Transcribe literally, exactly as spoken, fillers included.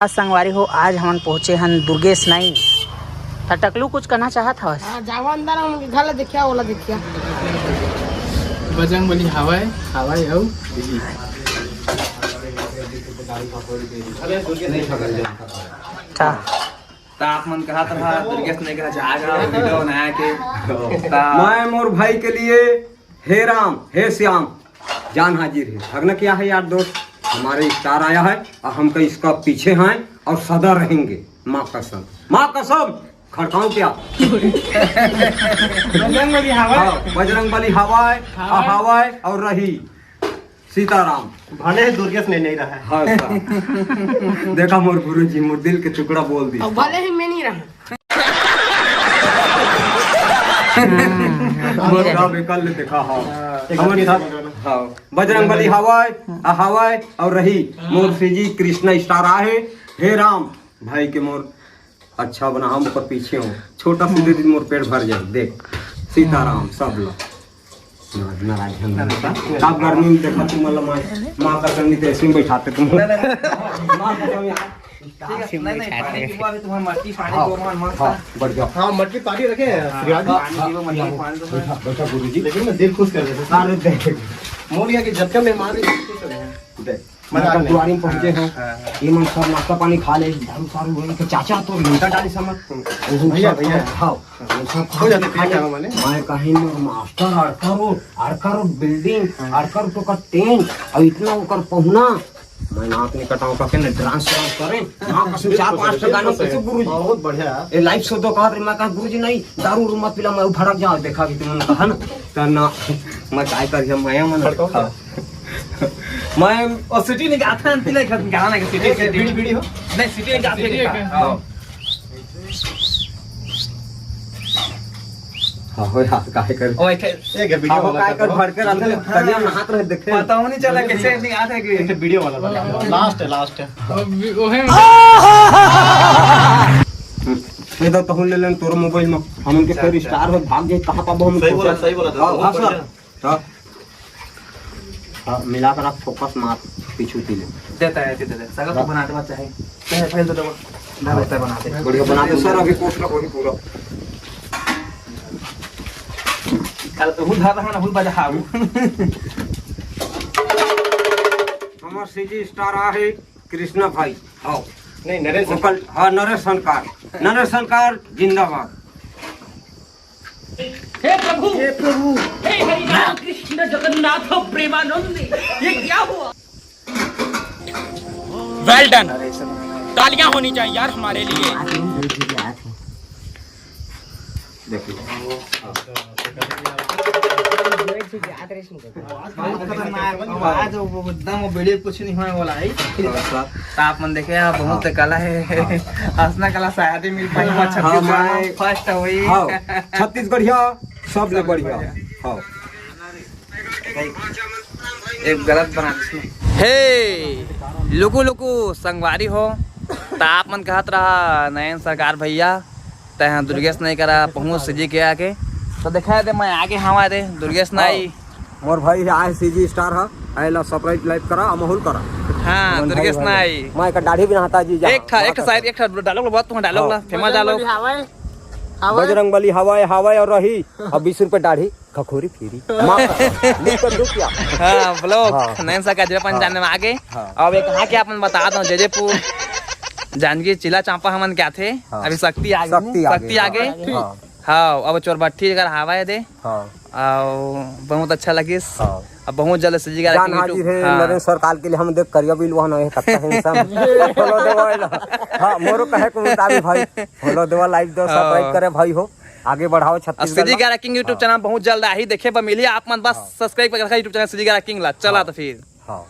आज संगवारी हो, आज हमन पहुँचे हन दुर्गेश नाई। त टकलू कुछ कहना चाहत हवस? हाँ, जावा अंदर, हम घर ला देखिया, ओला देखिया। बजरंग बली हवय, हवय अउ दिल्ली। अच्छा। त आप मन कहत रहा, दुर्गेश नाई करा जागा, वीडियो बनाया के। त मैं मोर भाई के लिए हे राम, हे श्याम, जान हाजिर है। भगना क्या है यार दोस्त, हमारे स्टार आया है और हम कहीं इसका पीछे हैं और सदा रहेंगे। माँ कसम, माँ कसम, खड़काऊं क्या? बजरंग बली हवय। हाँ, बजरंग बली हवय, हवय। हवय और रही। सीताराम। भले ही दुर्गेश नाई नहीं रहा है। हाँ, सर। देखा मोर गुरु जी, मोर दिल के टुकड़ा बोल दी। अब भले ही मैं नहीं रहा। मोर गाँव में कल देखा, हाँ। हाँ, हमर इकतीस साथ, में। हाँ। बजरंग बली हवय, आ हवय और रही। मोर सीजी कृष्णा स्टार आहे। हे राम, भाई के मोर अच्छा बना, हम ओकर पीछे हो। छोटा सी दे दी, मोर पेट भर जाए। देख, सीताराम, सब लो। नाराज, नाराज, नाराज। आप गर्मी में देखा तुम, मतलब, माँ, माँ का संगीत ऐसे में बैठाते तुम। नहीं, नहीं, नहीं। माँ का संगीत। ठीक है, नहीं, नहीं, पानी पीबो, अभी तुम्हारा मटकी पानी हाँ, दो, मन मस्त हाँ, है। बढ़िया। हाँ, मटकी पानी रखे हैं, हाँ, श्रीराज जी। पानी पीबो, मटकी पानी दो। बैठा, बैठा गुरु जी। लेकिन मैं दिल खुश कर देते। अरे देख। मोर यहाँ के जब का मेहमान है, खुश हो गए हैं। देख, मैं मतलब आज दुआरी में पहुंचे हैं। हाँ, हाँ। ये मन सब नाश्ता पानी खा ले, दारू सारू वही के चाचा तो लोटा डाली समझ। हम्म। वो भैया, सब भैया। खाओ। वो सब हो जाते खा ले। क्या माने? मैं कहीं में मास्टर अड़का रोड, अड़का रोड बिल्डिंग, हाँ। अड़का रोड का टेंट, और इतना ओकर पहुना। मैं नाक नहीं कटाऊं का के ना डांस वांस करें। माँ कसम, चार पांच ठो गाना कैसे गुरु जी? बहुत बढ़िया। ए लाइव शो तो कहा, मैं कहा गुरु जी नहीं, दारू उरू मत पिला, मैं भड़क जाओ, देखा कि तुमने कहा ना। त ना, मैं काय कर, मैं मन भड़काऊं? मैं और सिटी नहीं गाता, अंतिम नहीं गाना नहीं, सिटी, ए, सिटी। बीड़ी, बीड़ी हो? नहीं, सिटी नहीं गाते, सिटी गाता। है। हाँ। हाँ, हो यार, काय कर। ओ, एक, एक वीडियो हाँ, हो, वाला काय कर कर, दो। भड़के रहते हैं, तरिया नहात रहे, देखे। पता नहीं चला कैसे नहीं आता कि एक वीडियो वाला बना। लास्ट है, लास्ट है। अब भी, ओहे। ये तो तहु ले लेन तोर मोबाइल में, हमन के अच्छा, फिर अच्छा। स्टार हो, भाग जाए, कहाँ पाबो हम सही बोला, खोजब। सही बोला, हाँ, बहुत हाँ, सर। बढ़िया। हाँ। हाँ, मिला कर आप फोकस मार, पीछू पी ले। देता है, देता है। सगा तो हाँ। बनाते बात चाहे। चाहे पहले तो दबा। ना रहता है बनाते। बढ़िया बनाते सर, अभी पोस्ट ना वही पूरा। कल तो हुल धाता है ना, हुल बजा, हाँ। हमार सीजी स्टार आ है कृष्णा भाई। हाँ। नहीं, नरेश। वोकल, हाँ, नरेश सनकार। नरेश सनकार जिंदाबाद। हे प्रभु, हे प्रभु। हे हरि राम कृष्ण जगन्नाथ प्रेमानंद, ये क्या हुआ? Well done. तालियां होनी चाहिए यार हमारे लिए। देखिए। बहुत खतरनाक आवाज, वो एकदम वो वीडियो कुछ नहीं होने वाला है। तो आप मन देखे, हाँ, बहुत हाँ। कला है। हाँ। हंसना कला शायद ही मिल पाई, हाँ, छत्तीसगढ़ में मैं फर्स्ट हुई। हाँ, छत्तीसगढ़िया, सब ले बढ़िया। हाँ। एक गलत बना दे इसमें। हे, लुकु लुकु संगवारी हो, त आप मन कहत रहा नयन सरकार भैया, तैं दुर्गेश नाई करा पहुँच सीजी के आके, तो देखा दे मैं आगे हवा दे दुर्गेश नाई। मोर भाई आए सीजी स्टार हा, आए ला सब्सक्राइब लाइक करा, अमहुल करा। हाँ, दुर्गेश नाई। मैं का दाढ़ी भी नहाता जी जा। एक ठा, एक ठा शायद, एक ठा डायलॉग ला, बहुत तुम्हारा डायलॉग ला, फेमस डायलॉग। हवाए, हवाए। बजरंग बली हवाए, हवाए और रही। अब बीस रुपए दाढ़ी, खखोरी फिरी। माफ कर, लिख कर दो क्या? हाँ, ब्लॉग, हाँ। नयन सरकार जी अपन हाँ। जानने में आगे। हाँ। अब एक हाँ क्या अपन बता दो, जेजेपुर, जानकी चिल्ला चांपा हमन क्या थे? हाँ। अभी शक्ति आगे, शक्ति आगे, शक्ति आगे। हाँ। हाँ, अब चोरबट्टी अगर हवाए दे। हाँ। अउ बहुत अच्छा लगिस। हाँ। अब बहुत जल्द सीजी का जान रखेंगे हाजिर YouTube। है, हाँ। नरेश सरकार के लिए हम देख करिया बिल वहाँ नहीं करता है इंसान। फॉलो देवा है ना। हाँ, मोरो कहे को मुताबिक भाई, फॉलो देवा, लाइक दो, हाँ। सब्सक्राइब करे भाई हो, आगे बढ़ाओ अब छत्तीसगढ़ सीजी ला। का रखेंगे YouTube हाँ। चैनल बहुत जल्द आही देखे बर मिली आप मन बस हाँ। सब्सक्राइब करके रखा YouTube चैनल सीजी का रखेंगे ला। चला हाँ। तो फिर। हाँ।